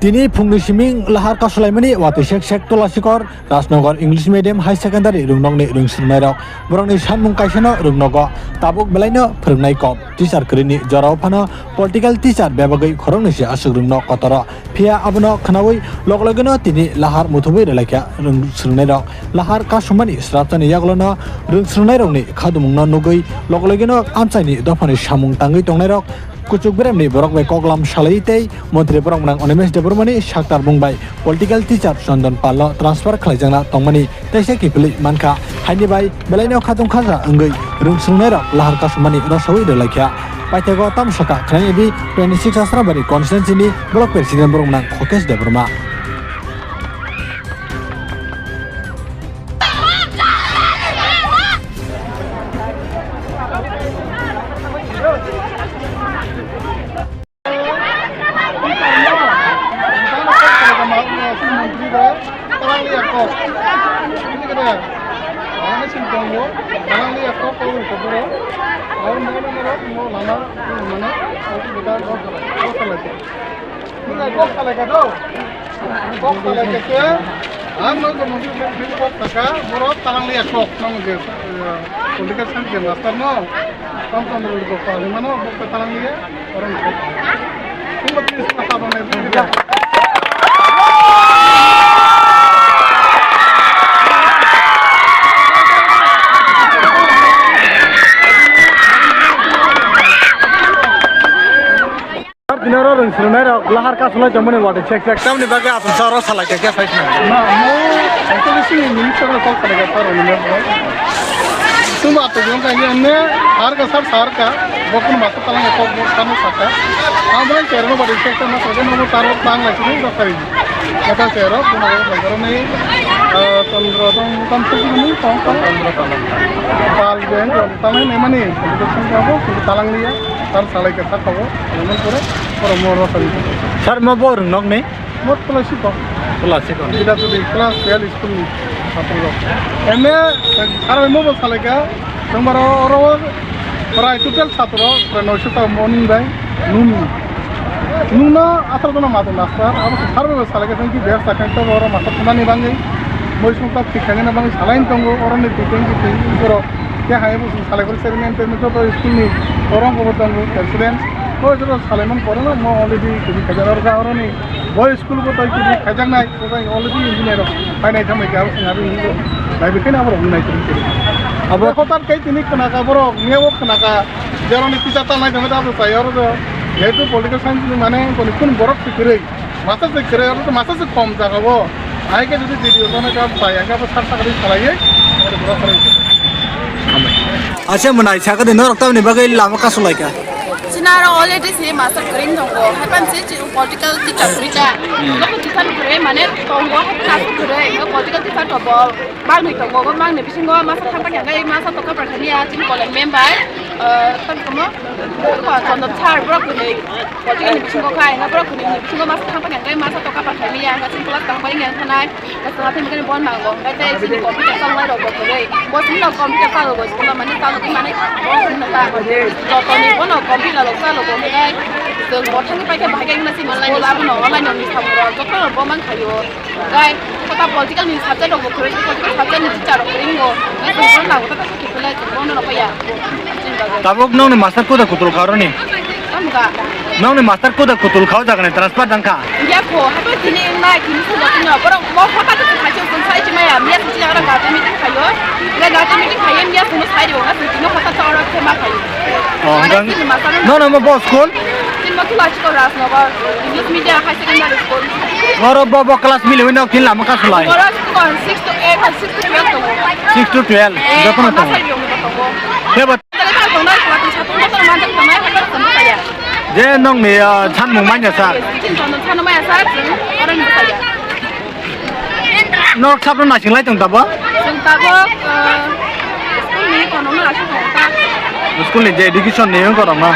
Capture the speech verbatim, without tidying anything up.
Tini phungni siming lahar kasulaimani watwi sek sek Tulasikor Rajnagar English Medium High Secondary rwngnokni rwngsrwngnairok borokni sanmung kaisano rwngnogo, tabuk belaino phwrwngnai kok teacher kwrwini jorao phano political teacher bebagwi khoroknwi se aswk rwngnok kotoro. Phiya abono khwnawi log logino tini lahar muthubwi rwlaikha rwngsrwngnairok. Lahar kasumani srapchani yagulono rwngsrwngnairokni khadumungno nugwi log logino amchaini dophani samung tangwi tongnairok kuchuk beremni borok bai koklam salai tei montri borok mwnang Animesh Debbarmani saktar mung bai political teacher Chondon Palno transfer khlaijakna tongmani teisa kiphilwi mankha. Haini bai belaino khatung khaja wngwi rwngsrwngnairok lahar kasumani rosawi rwlaikha. Paithago tamsaka khwlaini di twenty six Asrabari constituency ni block president borok mwnang Khokesh Debbarma. Kok salai kha do. Kok salai kha khe, ang no jomo khe kok saka, borok talang liya kok, nang je, eh, political science je master no, tam tam ro kok salai mano, kok talang liya, orang kok. Tunggu please, apa mana itu? Dinaro rwngsrwngnairok lahar kasulai tongmani watwi sek sek tamni bagwi aswk sa oro salai khe khe sai swnam. Ma, mo, actually, sini minister rok kok salai khe sar rwngmani. Tumba to jong kha ye ne har ka sar sar ka, bokun ma ta lang kok bok sanu saka. Amrai cherno bari sek sek ma sage no tar bang lai sini dok sari. Kata sero, kuna ko nagaro ni, eh, tondro tong tam suk ni tong tong. Pal ben tong tang ni mani, sini sing ka bo, sini talang liya. Sar salai khe sakao, lemon pore, pore mo rosari. Sar mo bo rwngnok ni? Mo Tulasikor. Tulasikor. Bida tudi class twelve school ni satro rok. Eme, sar mo bo salai kha, tongmaro oro, prai total satro, prai noisho ta morning bai, nuni. Nuna asar jona mato nasar, abo sar bo salai kha, thank you, best sakha, to oro mato tunani bangwi, moi sung ta thik thangna bangwi salai tongo, oro ni thik thang thik thang oro. Khe hai bo sung salai kha, chairman, chairman, joto school ni, oro bo tongo, president. Bo joto salaiman pore no, mo already kiri khajar oro ga oro ni. Bo school bo tai kiri khajar nai, bo tai already engineer rok. Pai nai thamai khe abo sung abo engineer. Nai bikhe na abo rok nai kiri kiri. Abo hotan kai tini khna ka borok, miya bo khna ka. Jero ni teacher ta nai thamai abo sai oro do. Jehetu political science ni mane koni kun borok si kiri. Masa se kere, oro to masa se kom jaga bo. Ai ke jodi video kono ka pai, ai ke abo sar sar din salai ye. Ore bura salai. Acha, mwnai saka de norok tamni bagwi lama kasulai kha. China ro already se masa green tongo. Hapan se chi political teacher green ta. Loko teacher green mane tongo, hapan se green, political teacher to bol. Mangni tongo, bo mangni bisingo masa thangpa khe hwnkhe masa tokha prathamiya chini college member, ah, tamo tamo, ah, Chondon sir borok hwnwi political ni bisingo khai, hwnkhe borok hwnwi bisingo masa thangpa khe hwnkhe masa tokha prathamiya, hwnkhe chini class tangpai wngya wngkha nai, hwnkhe chwla thangwi khe bon nango, hwnkhe tei chini computer chalnai rok bo kwrwi, bo chini computer chalok bo chini mane chalok mane bo chini ta, jotoni bono computer rok chalok bo hwnkhe chwng bo thangwi paikhe bahai khe wngna chini school abono online rokni samung rok jotono bo mankhaio. Gai, kota political ni subject rok bo kwrwi, political subject ni teacher rok kwrwi ngo. Gai, tong phone lago, tata suki belai tong phone rok ya. Tabuk nong ni master koda kutul kha roni? Tamo ga? Nong ni master koda kutul kha o jaga ni transfer dang kha? Ya ko, hato tini nai tini sulo tini borok mo kota to khai chong sai chi maya, miya chi jaga ga meeting khayo. Gai ga meeting khayo, miya suno sai ro, ga tini kota to ro khe ma khayo. Oh, gai, nong, tini master no no mo bo school? Tini mo Tulasikor Rajnagar English Medium High Secondary School. Oro bo bo class mili wino kin lama ka sulai. Oro school six to eight, six to twelve tongo. Six to twelve, eh, jotono tongo. Masa yong tongo. Kebo? Tale tale tongnai, kuat satu motor manjak tongnai, motor tongnai ya. Je nong ni, ah, chan mung manya sa. Chin tongnai, chan mung manya sa, oro ni saya. Norok sabno naising lai tong tabo? Chwng tabuk, ah, school ni kono no asuk tong ta. School ni je education ni wng korokno.